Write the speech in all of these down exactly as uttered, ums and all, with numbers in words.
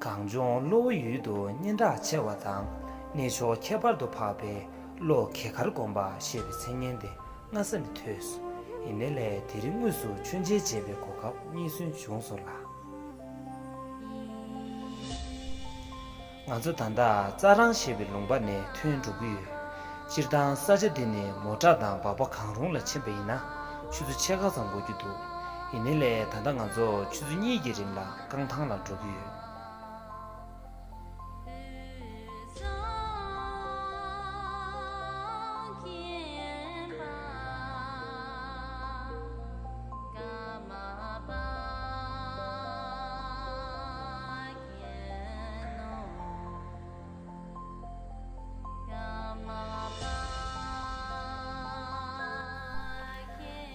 གངས་ལྗོངས་གློ་བོ་ཡུལ་དུ་སྙན་གྲགས་ཆེ་བ་དང་། གནས་མཆོག་ཁྱད་པར་དུ་འཕགས་པའི་གློ་གེ་དཀར་དགོན་པ་ཞེས་པའི་མཚན་སྙན་དེ་སྔ་ས་ནས་ཐོས་སོ། ཡིན་ནའི་ལས་དེ་རིང་དངོས་སུ་མཆོད་མཇལ་བྱེད་པའི་གོ་སྐབས་རྙེད་སོན་བྱུང་སོང་ལགས། ང་ཚོ་ད་ལྟ་རྩྭ་རང་ཞེས་པའི་ལུང་པ་ནས་ཐོན་འགྲོ་གི་ཡོད། སྤྱིར་བཏང་ས་ཆ་འདི་ནས་མོ་ཊ་དང་སྦག་སྦག་གང་རུང་ལ་ཕྱིན་པ་ཡིན་ན་ཆུ་ཚོད་ཕྱེད་ཀ་ཙམ་འགོར་གྱི་འདུག། ཡིན་ནའི་ལས་ད་ལྟ་ང་ཚོ་ཆུ་ཚོད་གཉིས་ཀྱི་རིང་ལ་རྐང་ཐང་ལ་འགྲོ་གི་ཡོད།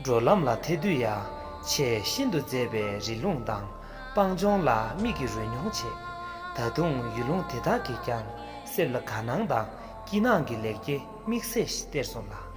འགྲོ་ལམ་ལ་ཐེ་དུས་ཡང་ཆེས་ཤིན་ཏུ་མཛེས་པའི་རི་ལུང་དང་སྤང་ལྗོངས་ལ་མིག་གིས་རོལ་མྱོང་བྱེད། ད་དུང་ཡུལ་ལུང་དེ་དག་གིས་ཀྱང་སེམས་ལ་དགའ་སྣང་དང་སྐྱིད་སྣང་གི་ལེགས་སྐྱེས་དམིགས་བསལ་ཞིག་སྟེར་སོང་ལ།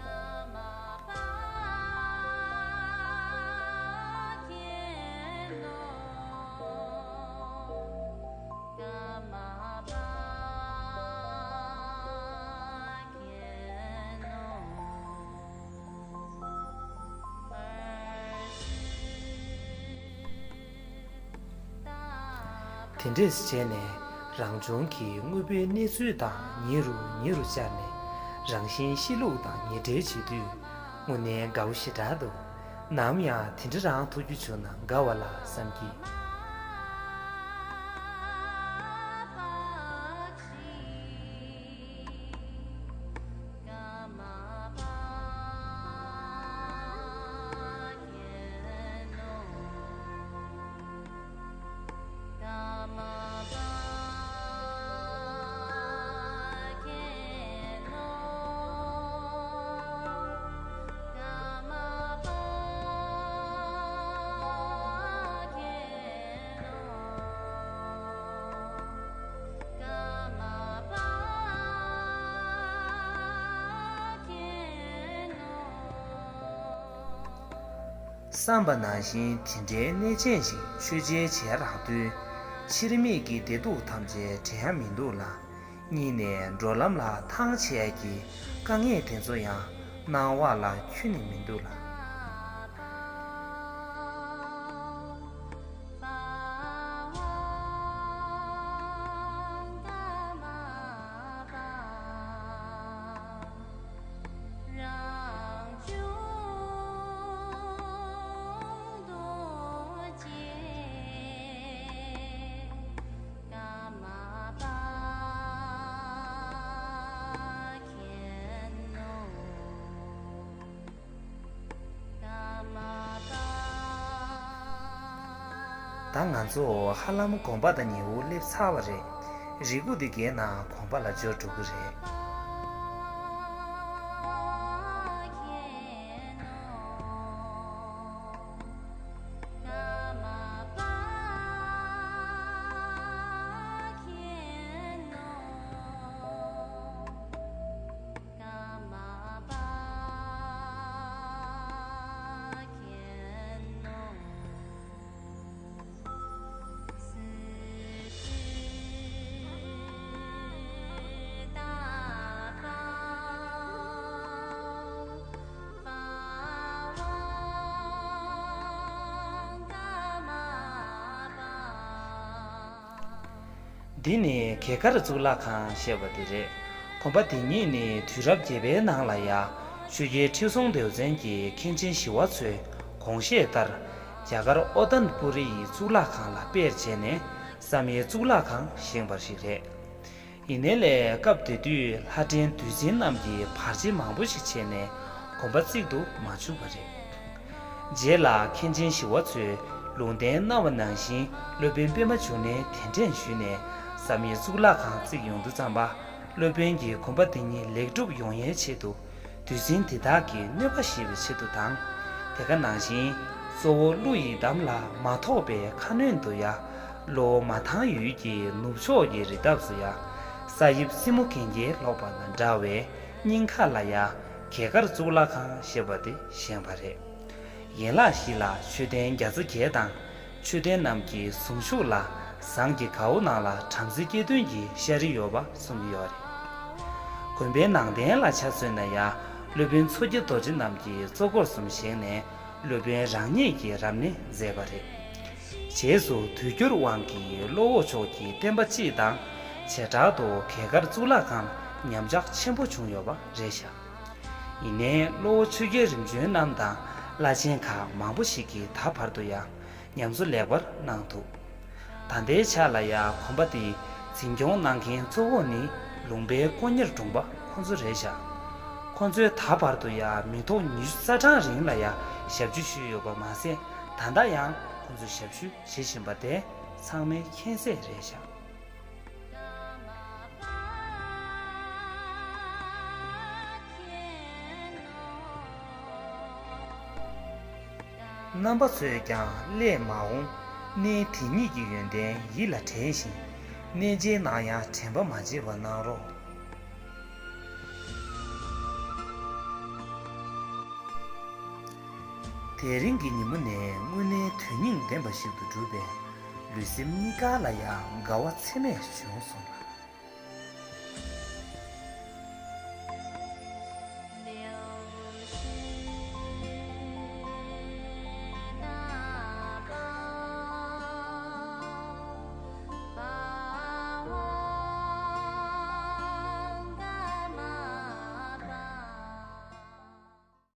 དེ་འདྲས་བྱས་ནས་རང་བྱུང་གི་དངོས་པོའི་གནས་ཚུལ་དང་ཉེ་རུ་ཉེ་རུ་བཅར་ནས་རང་བཞིན་གཤིས་ལུགས་དང་ཉེ་འབྲེལ་བྱེད་དུས་དངོས་གནས་དགའ་བོ་ཞེ་དྲག་འདུག། ནམ་ཡང་དེ་འདྲ་རང་ཐུག་རྒྱུ་བྱུང་ན་དགའ་བ་ལ་བསམ་གྱི། བསམ་པ་ནང་བཞིན་དེ་འདྲའི་གནས་ཆེན་ཞིག་མཆོད་མཇལ་བྱས་རག་དུས། ཕྱིར་མིག་གི་བདེ་སྡུག་ཐམས་ཅད་དྲན་ཡ་མི་འདུག་ལ། གཉིས་ནས་འགྲོ་ལམ་ལ་ཐང་ཆད་ཀྱི་དཀའ་ངལ་དེ་ཚོ་ཡང་སྣང་བ་ལ་ཁྱོན་ནས་མི་འདུག་ལ། ད་ང་ཚོ་ཧ་ལམ་དགོན་པ་དང་ཉེ་བོ་སླེབས་ཚར་བ་རེད། རི་མགོ་འདི་བརྒལ་ན་དགོན་པ་ལ་འབྱོར་འགྲོ་གི་རེད། འདི་ནི་གེ་དཀར་གཙུག་ལག་ཁང་ཞེས་པ་དེ་རེད། དགོན་པ་འདི་ཉིད་ནི་དུས་རབས་བརྒྱད་པའི་ནང་ལ་ཡ་ཆོས་རྒྱལ་ཁྲི་སྲོང་ལྡེའུ་བཙན་གྱི་མཁན་ཆེན་ཞི་བ་འཚོའི་དགོངས་བཞེད་ལྟར་རྒྱ་གར་ཨོ་ཏན་པུ་རི་ཡི་གཙུག་ལག་ཁང་ལ་དཔེར་བྱས་ནས་བསམ་ཡས་གཙུག་ལག་ཁང་བཞེངས་པ་ཞིག་རེད། ཡིན་ནའི་ལས་སྐབས་དེ་དུས་ལྷ་ལྡན་འདུལ་འཛིན་རྣམས་ཀྱིས་བར་ཆད་མང་པོ་ཞིག་བྱས་ནས་དགོན་པ་བརྩིག་ཏུ་མ་བཅུག་པ་རེད། རྗེས་ལ་མཁན་ཆེན་ཞི་བ་འཚོས་ལུང་བསྟན་གནང་བ་ནང་བཞིན་སློབ་དཔོན་པད་མ་འབྱུང་གནས་གདན་འདྲེན་ཞུས་ནས་བསམ་ཡས་གཙུག་ལག་ཁང་བརྩིགས་ཡོང་དུས་ཙམ་པ། སློབ་དཔོན་གྱིས་དགོན་པ་འདི་ཉིད་ལེགས་གྲུབ་ཡོང་ཡའི་ཆེད་དུ། འདུལ་འཛིན་དེ་དག་གི་གནོད་པ་ཞི་བའི་ཆེད་དུ་དང་། དེ་ག་ནང་བཞིན། གཙོ་བོ་ཀླུ་ཡི་འདམ་ལ་མ་ཐོགས་པའི་ཁ་གནོན་དུ་ཡ། གློ་བོ་མ་ཐང་ཡུལ་གྱི་ནུབ་ཕྱོགས་ཀྱི་རི་འདབས་སུ་ཡ། ས་དབྱིབས་སྲིན་མོ་གན་རྐྱལ་ལོག་པ་དང་འདྲ་བའི་སྙིང་ཁ་ལ་ཡ། གེ་དཀར་གཙུག་ལག་ཁང་ཞེས་པ་དེ་བཞེངས་པ་རེད། ཡན་ལག་བཞི་ལ་མཆོད་རྟེན་བརྒྱ་རྩ་བརྒྱད་དང་། མཆོད་རྟེན་རྣམས་ཀྱི་གཟུངས་གཞུག་ལ་ ཟངས་ཀྱི་གའུ་ནང་ལ་བྲམ་ཟེ་སྐྱེ་གདོན་གྱི་ཤ་རིལ་ཡོད་པ་གསུང་གི་ཡོད་རེད། དགོན་པའི་ནང་རྟེན་ལ་ཆ་མཚོན་ན་ཡང་སློབ་དཔོན་མཚོ་སྐྱེས་རྡོ་རྗེ་རྣམས་ཀྱིས་གཙོ་འཁོར་གསུམ་བཞེངས་ནས་སློབ་དཔོན་རང་ཉིད་ཀྱི་རབ་གནས་མཛད་པ་རེད། རྗེས་སུ་དུས་འགྱུར་དབང་གིས་བློ་བོ་ཕྱོགས་ཀྱི་བསྟན་པ་སྤྱི་དང་། བྱེ་བྲག་ཏུ་གེ་སར་གཙུག་ལག་ཁང་ཉམས་ཆག་ཆེན་པོ་བྱུང་ཡོད་པ་རེད་བཞག་ཡིན་ནའི་བློ་བོ་ཆོས་རྒྱལ་རིམ་བྱོན་རྣམས་དང་བླ་ཆེན་ཁག་མང་པོ་ཞིག་གིས་ད་བར་དུ་ཡང་ཉམས་གསོ་ལེགས་པར་གནང་འདུག་ད་ལྟའི་ཆ་ལ་ཡང་དགོན་པ་འདི་འཛིན་སྐྱོང་གནང་མཁན་གཙོ་བོ་ནི་ལུང་པའི་དཀོན་གཉེར་དྲུང་པ་ཁོང་ཚོ་རེད་བཞག་ཁོང་ཚོས་ད་བར་དུ་ཡང་མི་ཐོག་ཉི་ཤུ་རྩ་གྲངས་རིང་ལ་ཡང་ཞབས་ཕྱི་ཞུས་ཡོད་པ་མ་ཟད། ད་ལྟ་ཡང་ཁོང་ཚོས་ཞབས་ཞུ་བྱེད་བཞིན་པ་དེ་ཚང་མས་མཁྱེན་གསལ་རེད་བཞག་རྣམ་པ་ཚོས་ཀྱང་སླད་མ་འོངས་གནས་དེ་ཉིད་ཀྱི་ཡོན་ཏན་ཡིད་ལ་དྲན་ཞིང་། གནས་མཇལ་གནང་ཡང་དྲན་པ་མ་བརྗེད་པ་གནང་རོགས། དེ་རིང་གི་ཉིན་མོ་ནི་དངོས་གནས་དོན་སྙིང་ལྡན་པ་ཞིག་ཏུ་གྲུབ་པས། ལུས་སེམས་གཉིས་ཀ་ལ་ཡང་དགའ་བ་ཚད་མེད་བྱུང་སོང་ལ།